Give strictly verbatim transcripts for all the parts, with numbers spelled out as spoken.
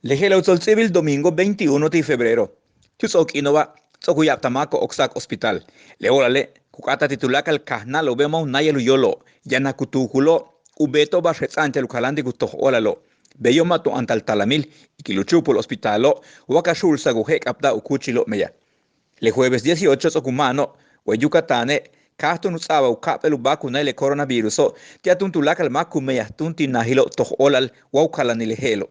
Le je'elo' u ts'o'ok ts'íibil domingo veintiuno ti' febrero, ti' u ts'o'ok k'iino'oba' ts'o'ok u ya'abtal máako'ob oksa'ak hospital. Le óolale' ku k'áata'al ti' tuláakal kajnáalo'obe' ma' u náayal u yóolo'ob, yaan a ku tuukulo'ob u beeto'ob ba'ax jets'a'an ti'al u kaláantik u toj óolalo'ob. Beyo' ma' tu áantal talamil ikil u chúupul hospitalo' wa ka xu'ulsa'ak u je'ek'abta'al u kúuchilo'ob meyaj. Le jueves dieciocho ts'o'ok u ma'ano'ob, way Yucatane' káaj túun u ts'a'abal u ka'ap'éel u vacunail le coronaviruso' ti'al túun tuláakal máak ku meyaj túun ti' najilo'ob toj óolal wa u kaláanil le je'elo'.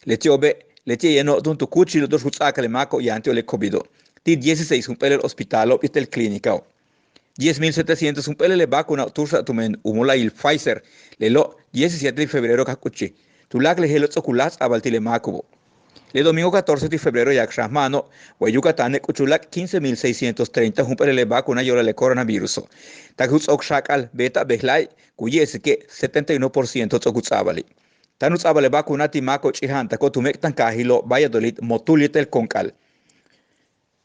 Leti'obe' leti'e' yano'ob túun tu kúuchilo'ob tu'ux ku ts'a'akal le máako'ob yaan ti'ob le covido' ti' dieciséis jump'éelel hospitalo' yéetel clínicao'ob. Diez mil setecientos jump'éelel le vacunao' tu'uxa'ab tumen u mola'ayil Pfizer. Lelo' diecisiete de febrero ka k'uchij tuláakal le je'elo' ts'o'ok u láaj ts'a'abal ti' le máako'obo'. Le domingo catorce ti' febrero yaan xan ma'ano'ob, way Yucatane' k'uchul láak' quince mil seiscientos treinta jump'éelel le vacuna yo'olal le coronaviruso'. Tak u ts'o'ok xak'al beeta'ab bejla'e' ku ye'esike' setenta y uno por ciento ts'o'ok u ts'a'abali'. Táan u ts'a'abal le vacuna ti' máako'ob ch'ija'antako'ob tu méek'tankaajilo' Valladolid, Motul yéetel Konk'al.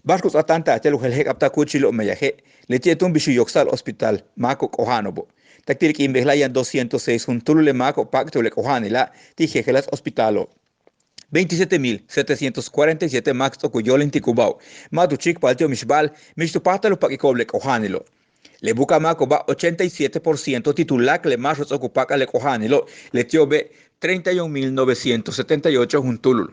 Ba'ax ku ts'aatáanta'al ti'al u jeel je'ek'abta'al kúuchilo'ob meyaje', leti'e' túun bix u yoksa'al hospital máako'ob k'oja'ano'obo'. Tak ti' le k'iin bejla'e' yaan doscientos seis juntúulul le máako'ob páak' ti'ob le k'oja'anila' ti' jejeláas hospitalo'. Veintisiete mil setecientos cuarenta y siete máak ts'o'ok u yóolintikubáajo'ob. Ma' tu chíikpajal ti'ob mix ba'al mix tu páajtal u pak'iko'ob le k'oja'anilo'. Le buka'aj máako'oba' ochenta y siete por ciento ti' tuláakal le máaxo'ob ts'o'ok u pak'al le k'oja'anilo', leti'obe' treinta y un mil novecientos setenta y ocho juntúulul.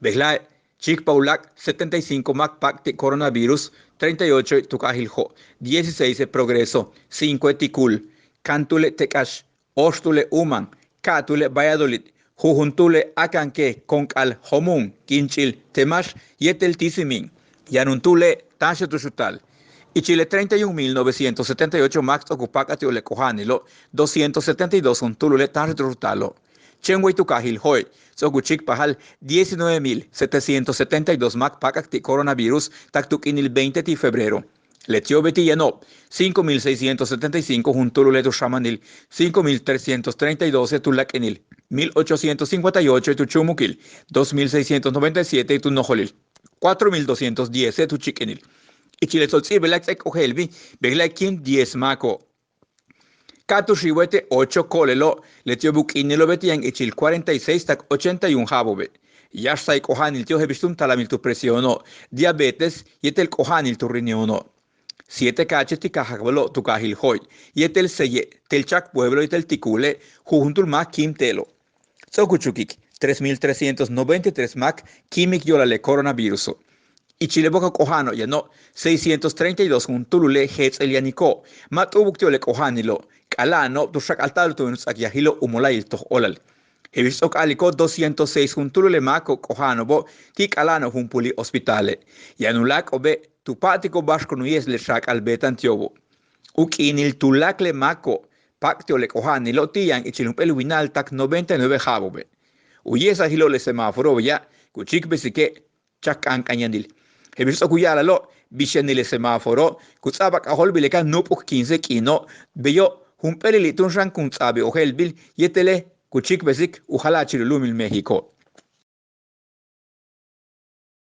Bejla'e' chíikpaj u láak' setenta y cinco máak páak' ti' coronavirus, treinta y ocho tu kaajil Jo', dieciséis Progreso, cinco Ticul, ka'an túule' Tekax, óox túule' Uman, ka'aj túule' Valladolid, ju'un túule' Akanke, Konk'al, Jomun, Kinch'il, Temax yéetel Tisimi'. Yaan juntúule' táanxel tu'ux u taal. Ichil le treinta y un mil novecientos setenta y ocho máak ts'o'ok u pak'al ti'ob le k'oja'anilo', doscientos setenta y dos juntúulule' táanxel tu'ux u taalo'. Chéen way tu kaajil Jo'e' ts'o'ok u chíikpajal diecinueve mil setecientos setenta y dos máak pak'ak ti' coronavirus tak tu k'iinil veinte ti' febrero. Leti'obe' ti' yano'ob cinco mil seiscientos setenta y cinco juntúulule' tu xamanil, cinco mil trescientos treinta y dos tu láak'inil, mil ochocientos cincuenta y ocho tu chúumukil, dos mil seiscientos noventa y siete tu nojolil, cuatro mil doscientos diez tu chíik'inil. Ichil le ts'o'ok ts'íibil láak' ts'áaik ojéeltbil, bejla'e' k'iin diez máako'ob. Ka'aj tu xiiwete' ocho ko'olelo', leti'ob u k'iinilo'obe' ti' yaan ichil cuarenta y seis tak ochenta y un ja'abo'obe'. Yáax say k'oja'anil ti'ob je'el bix túun talamil tu presiono', diabetes yéetel k'oja'anil tu riñono'. Siete ka'ache' ti' kaajakbalo'ob tu kaajil Jo'e' yéetel seye' Telchac Pueblo yéetel Ticule', ju'un juntúul máak kíim te'elo'. Ts'o'ok u chukik tres mil trescientos noventa y tres máak kíimik yo'olal le coronaviruso'. Ichil le boka'aj k'oja'ano'ob yano'ob seiscientos treinta y dos juntúulule' jeets'el yaniko'ob. Ma' t'u'ubuk ti'ob le k'oja'anilo', k'ala'ano'ob tu xak'alta'alo'ob tumen u ts'akyajilo' u mola'ayil toj óolal. Je'el bix ts'o'ok a'aliko'ob doscientos seis juntúulule' máako'ob k'oja'ano'obo' ti' k'ala'ano'ob jumpúuli' hospitale'. Yaan u láak'o'obe' tu pa'atiko'ob ba'ax kun u ye'es le xak'al beeta'an ti'obo'. U k'iinil tuláakal le máako'ob pak'tik ti'ob le k'oja'anilo' ti' yaan ichil jump'éel wina'al tak noventa y nueve ja'abo'obe'. U ye'esajilo'ob le semáforobeya' ku chíikpesike' chak k'ank'anyanil. Je'el bix ts'o'ok u ya'ala'alo'ob bix yanil le semáforo ku ts'a'abal k'ajóoltbil le ka nu'up'uk quince k'iino', beyo' jump'éelili' túun xan kun ts'a'abil ojéeltbil yéetele' ku chíikpesik u jala'achil u lu'umil México.